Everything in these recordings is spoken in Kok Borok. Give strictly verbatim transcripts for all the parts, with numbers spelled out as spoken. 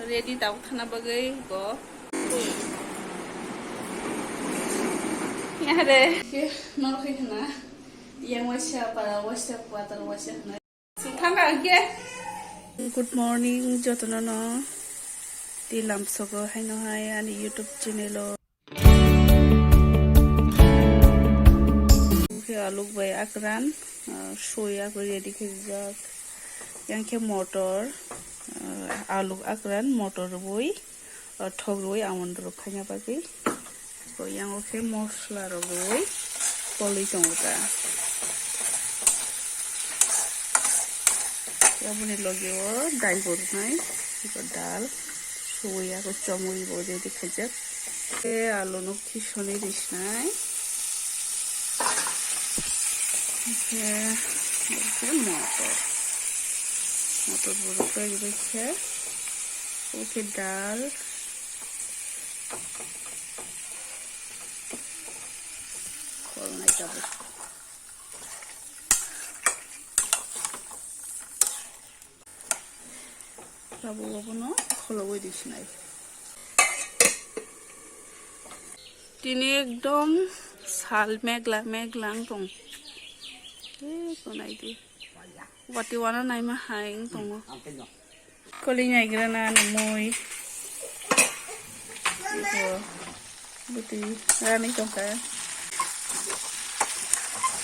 Ready tabuk thana bagwi go. Yare. Ke nor khai khana. Yang waisa para waisa kuatar waisa khana. Sung thang ka ke. Good morning jotono no. Ti lamsogo haino hai ani YouTube channel o. Khe aluk bai akran, ah, soi agoi ready khe rijak. Yang khe motor, ah, aluk akran, motor rwui, ah, thok rwui, amon rok khaina bagwi. Ko yang o khe mosla rok rwui kolwi tongo ta. Aboni logi o dal bo rwnai, eko dal, sui, eko chomui bo ready khaijak. Tei alu no khisoni risinai. Khe, khe motor. Motor bo rwkhe, rwkhe. Oke dal. Kolnai tabuk. Tabuk obono kholobwi risinai. Tini ekdom sal megla megla wng tong. Eh, to naidi. Wati wana naima hai wng tongo. Koli naigrana ni mui. Ito. Buti rani tongkha.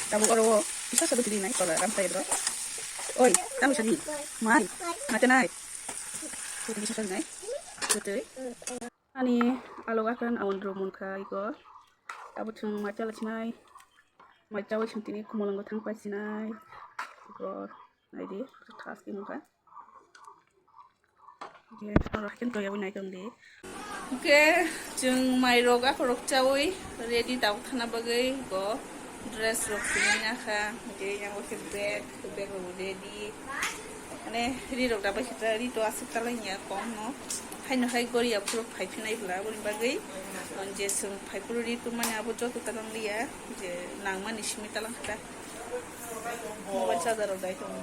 Tabuk oro o isa sa buti nai tola ram sai bro. Oi, tamu sani. Mai. Mate nai. Buti isa sa nai. Buti. Ani alok akan awan ro munkha iko. Tabuk chwng mai chala sinai. Mai chawi chwng tini khumulwngo thang pai sinai. Iko. Naidi, thas khe mungkha. Hwnkhe norok haikhe toyaui nai tongdi. Hwnkhe chwng mairok akorok chaui ready tabuk thana bagwi bo dress rok simi nakha. Hwnkhe yango khe bag, bag rok ready. Mane ri rok dabai khe ri to aswk talai ya kom no. Haino hai gori aphuru phai phinai bwla aboni bagwi je chwng phai phuru ri tongmani abo joto talang liya je nangmani simi talang kha. Mobile charger rok dai tongo.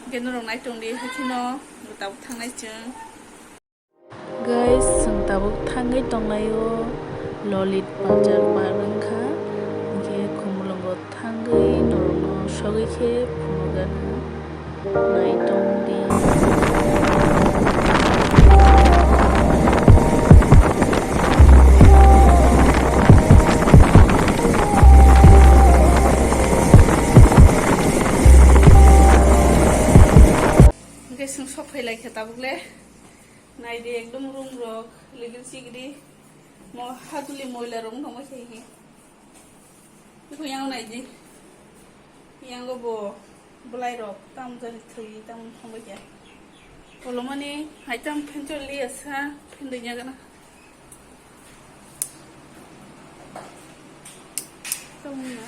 Hwnkhe norok nai tongdi, haikheno tabuk thangnai chwng. Guys, chwng tabuk thangwi tonglaio, Lolit Bazar par wngkha. Hwnkhe Khumulwngo thangwi norokno sogwi khe phunukgano. Nai tongdi. Hwnkhe chwng sok phai lai kha tabuk le. Nai di ekdom room rok ligiri chigiri. Mo haduli moila rok wng tongma khe hi. Bikho yang nai di. Yang bo belai rok tam jani thwi tam thangbai khe. Kolomani hai tam phen choli asa phen doi nya gana. Tongna.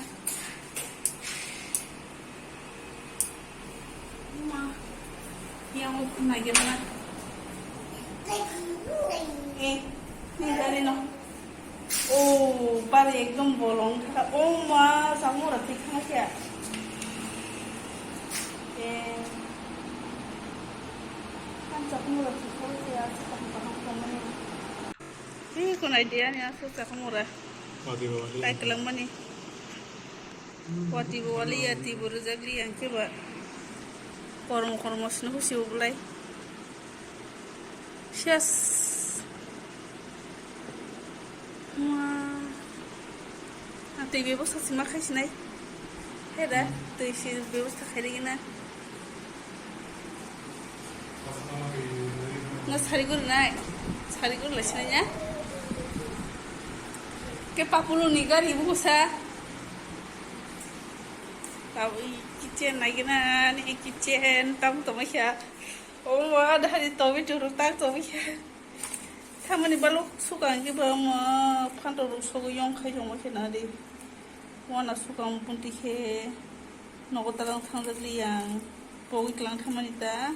Ma. Yang naigirna. Eh, ni gari no. Oh, bari ekdom bolong thaka. Oh ma, samura thik thang kya. Eh. Kan samura thik thang kya, kaham kaham kamani. Hi kunai dia ni asu sa kumura. Wati bo wali. Tai kelang mani. Wati bo wali ya ti bo rejak li yang ke ba. Korom korom sini husi bo bulai. Sias. Wah. Twi bebosta sima khai sinai. He da, twi si bebosta khai rigi na. No sari guru nai. Sari guru lai sinai ya. Ke papulu ni gari busa. Tawi kitchen nai gina ni kitchen tam to ma kya. O ma, dari tobi turu tak tobi kya. Thamani balok sukang khe ba ma phantok rok sogwi yong khai tongma khe na di. Wana sukang bunti khe nogo talang thangjak li yang pogwi tlang thamani ta.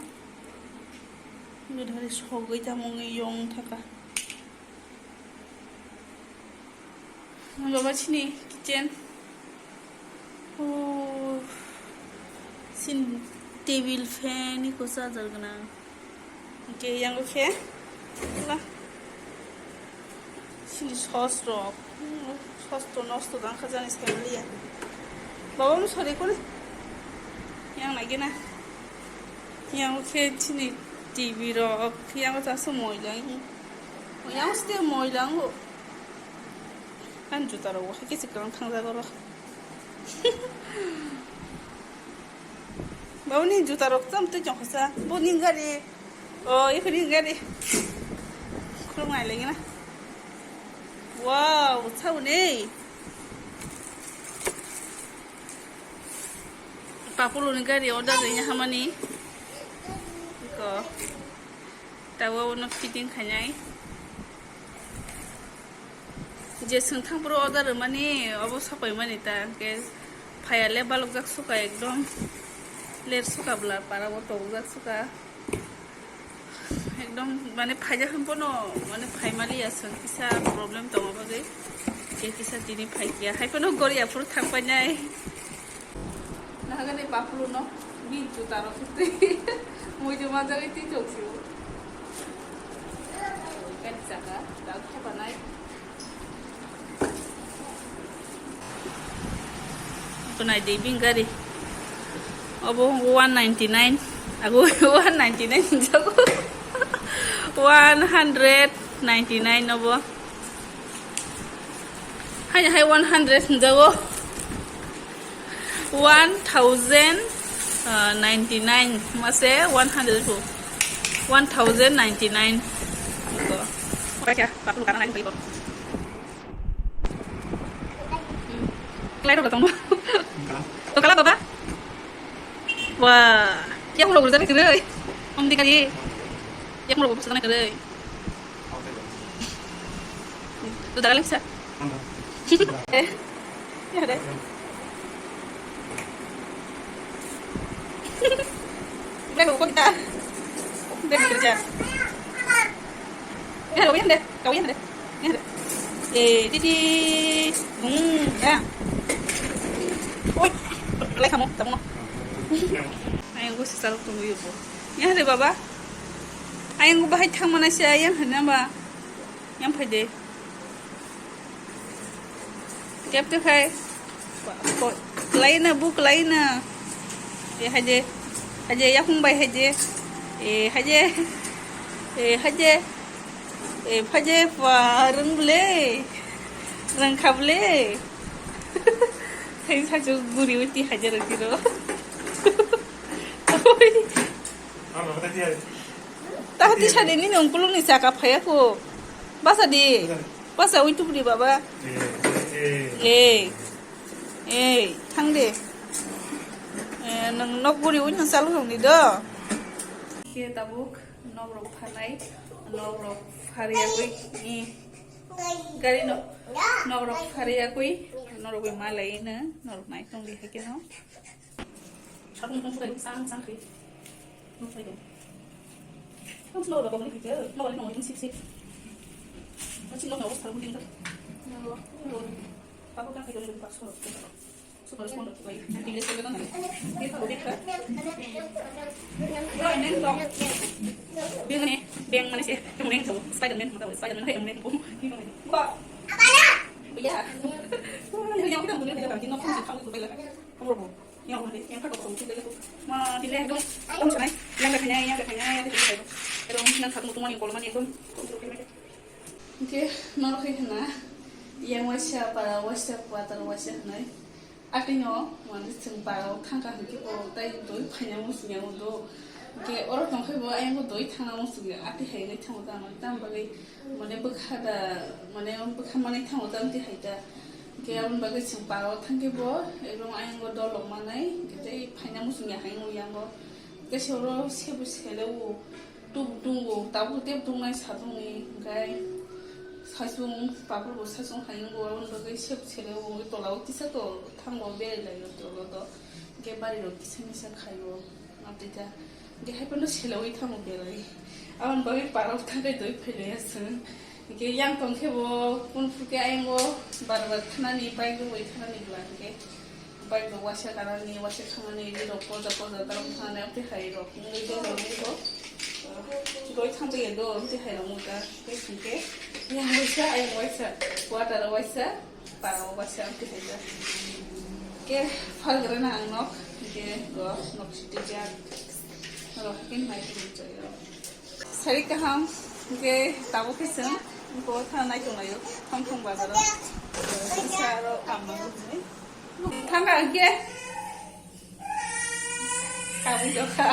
Gudhari sogwi tamo wngwi yong thaka. Baba chini kitchen. Oh, sin Table fan iko charger gwnang. Hwnkhe yango khe, wala, chini sos rok, hmm, sos to nosto tang kha jani sai maliya. Baba mo sori kore. Yang lagi na. Yango khe chini T V rok, yango ta se moila. Yango ste moila ngo. Ani juta rok bo hai khe se kwrwng thang jago rw. Babo ni juta rok cham twi chong kha sa. Bo ni gari. O, ikhwni gari. Khulum nai lagi na. Wow, chau nei. Papulo ni gari order ringya hamani. Ko. Tawa ono fitting khainai. Je swngthang phuru order rwmani obo sopaimani ta, hwnkhe phaiya le balokjak suka ekdom. Ler suka bwla para o tobokjak suka. Ekdom mane phaijak hwn phano mane phaimaliya swng kisa problem tongo bagwi. Je kisa tini phaikiya. Hai phano goriya phuru thangpainai. Nahagani paphuru no bini juta rok twi muitu manjagwi twi tong sio. Gari chaka dal khepanai. Kunai de bini gari. Obo one ninety nine. Ago one ninety nine jago. One hundred ninety nine obo. Hai hai one hundred jago. One thousand ninety nine mase one hundred ko. One thousand ninety nine ko. Bacha, bakulu kana nai ko. Klai ro tong. To kala baba. Wah, ya ulo gurjani kere. Om di kali. Ya ulo gurjani kere. Tu dagal bisa. Eh, ya deh. Deh, hukum tak? Deh, kerja. Ya, kau yang deh, kau yang deh. Ya deh. Eh, titi. Hmm, ya. Oi, like kamu, kamu. Ayo, gue sesal tunggu yuk. Ya deh, baba. Ayang gu bahai thang mana si ayang hana ba. Yang phai de. Kep te phai. Ko, ko, klai na bu klai na. E haje. Haje yakung bai haje. E haje. E haje. E phaje pa rung ble. Rung kha ble. Sai sa ju guri uti haje rung tiro. Oi. Tahati sadi nini ungkulung ni saka phaya ko. Basa di. Basa ui tupri baba. Eh. Eh, thang de. Eh, nang nok guri ui nang salu hong ni do. Ke tabuk nok rok phanai, nok rok phari agui. Eh. Gari no, nok rok phari agui. Nok rok ui malai na, nok rok nai tong di hai ke no. Sabun tong sukai sang sang kri. Nukphai dong. Ang sino ba kong ni kri. Ang sino ba kong ni sip sip. Ang sino ba kong ni sip sip. Beng mane, beng mane se, beng mane to, Spider-Man, Spider-Man, Spider-Man. Ba. Ya. Yang kita punya dia kan, kita pun tahu itu bela. Kamu. Yang mana? Yang kata kau itu. Ma, dile ekdom, ekdom sanai. Yang katanya, yang katanya, yang katanya. Ekdom, yang satu mutuman yang koloman ekdom. Hingke norok hai khna, yang waisa para waisa kuatar waisa hwnwi. Atwino mane chwng para o thangkha hwnkhe bo tai doi phaina muchungya do. Hingke oro tongkhai bo ayang bo doi thangna muchungya, atwi hai wngwi thango tamo tamo bagwi mane bwkha da mane bwkha manwi thango tamo twi hai da. Hingke aboni bagwi chwng para o thangkhe bo ebong ayang bo dolok manai hingke tei phaina muchungya hai wngwi yango. Hingke se oro sebo sele o. Tuk tongo, tabuk tei tongnai satung ni, hingkai saichung, papur bo saichung hai wngwi, aboni bagwi sep sele wngwi tola o kisa to thango berai lai o tola o to, hingke bari rok kisa misa khai o, amtwi ta, hingke hai phano sele wi thango berai, aboni bagwi para o thangwi doi phai lai aswk, hingke yang tong khe bo, kunu phuke ayang o bar bar thanani, bike rok bai thanani bwla hingke. Bike rok waisa kanani, waisa khamani, rok poja poja, tarong thani, amtwi hai rok. Mui do rok, mui do. Doi thangbai do, amtwi hai rok mui da. Tei hwnkhe, yang waisa, ayang waisa, water waisa, para waisa, amtwi hai da. Ke phal gra na ang nok, ke go, nok siti jak. Rok hakin mai kiri chai rok. Sari kaham, hwnkhe tabuk khe chwng bo thangnai tonglaio, thong thong bazaro. Kisa aro ama hwnwi. Thangkha hwnkhe. Kabui dokha.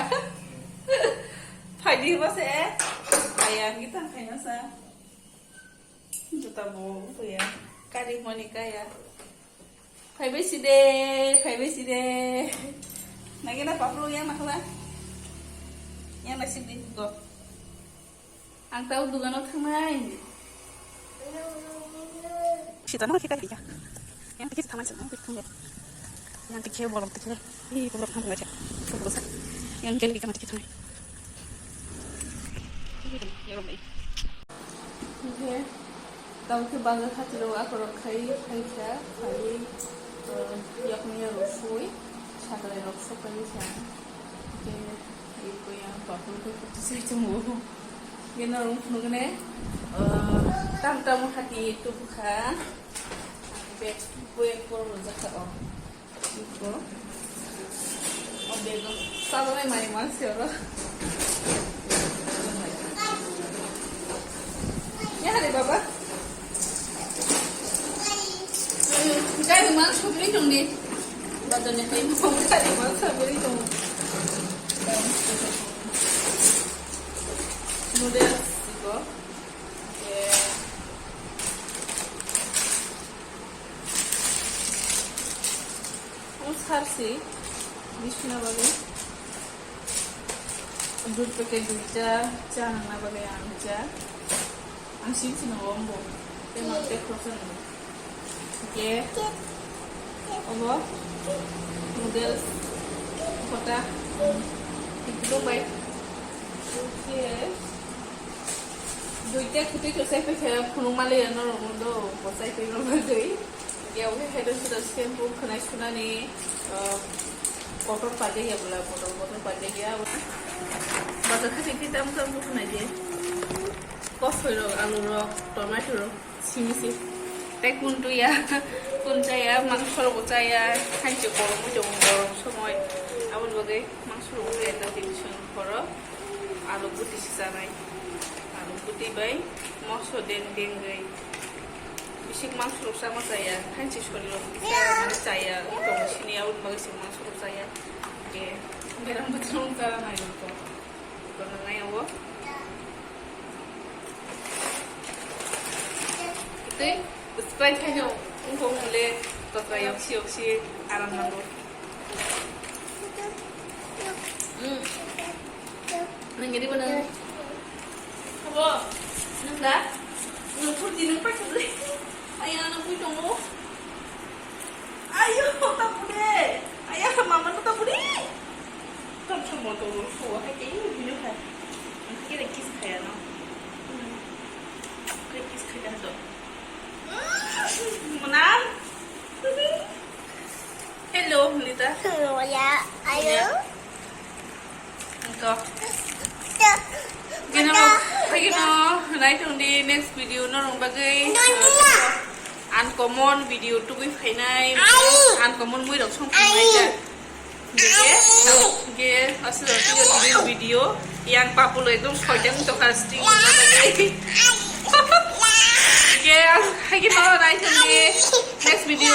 Phaidi bose. Aya hwnkhe thangkhaino sa. Juta bo buya. Kari moni kaya. Phaibai si de, phaibai si de. Nagina paplo yang nakla. Yang nasi di go. Ang tau dugano thangnai. Sita no kita dia. Yang kita thangnai sih, kita thangnai. Yang kita bolong kita. Ini bolong thangnai aja. Yang gel kita mati kita thangnai. Ini yang baik. Hwnkhe tabuk khe bazar hati rok akorok khai phaikha, phaiwi, uh, yakung yarok sui, sakrai rok sopai kha. Hwnkhe iko yang papur khe kutu sai tongo. Hwnkhe norok phunuknai, uh, tam tam hati tubukha. Bag, bag borok rwjakha o. Iko. O bego. Sabalai mai man se oro. Ya hari baba. Hmm, gari man subri tong di. Bajo ni kai mo gari man subri tong. Noodles iko. Okay. O sarsi, bisna bagwi. Dud packet duita, cha nangna bagwi ang cha. Ang sini sini wombo. Tei ma tei khoroksa nangwi. Oke. Obo. Noodles. Kota. Ekdom bai. Oke. Duita khutui to sai paikha phunuk mali norok do, bo sai paima bagwi. Hwnkhe obo khe haido sida shampoo khwnai sunani, ah, kotor paide ya bwla, kotor, kotor paide ya. Bazar khe tei tam tam khwnai de. Kosoi rok, alu rok, tomato rok, simi se. Tei kun tuya, kun chaya, mangso rok chaya, khanchi korom mui tongo, korom somoi. Aboni bagwi mangso rok chaya, tei tini song khoro. Alu buti se chanai. Alu buti bai moso den dengwi. Bisik mangso rok chama chaya, khanchi sori rok kisa mane chaya, tongo sini aboni bagwi se mangso rok chaya. Ke beram bwtwrwng chara nai rok. Tongo nai abo. Tei Sprite haino wngkha wngmole, tokra yoksi yoksi aram nango. Hmm. Nang ini mana? Abo, nang da? Nang pun di nang pakai beli. Ayah, nang pun tongo. Ayo, tak boleh. Ayah, mama tu tak boleh. Tak sama tu, so, hai kayak ini dulu hai. Nanti kita kiss kayak no. Hmm. Kita kiss kayak tu. Hmm, menang. Hello, Lita. Hello, ya. Ayo. Engko. Gino, gino, nai tong di next video no rong bagwi. Uncommon video tubui phainai. Uncommon mui rok song phainai. Ge, ge, asli video yang papul ekdom soitan to casting. Ge, hai gino, nai tong di next video.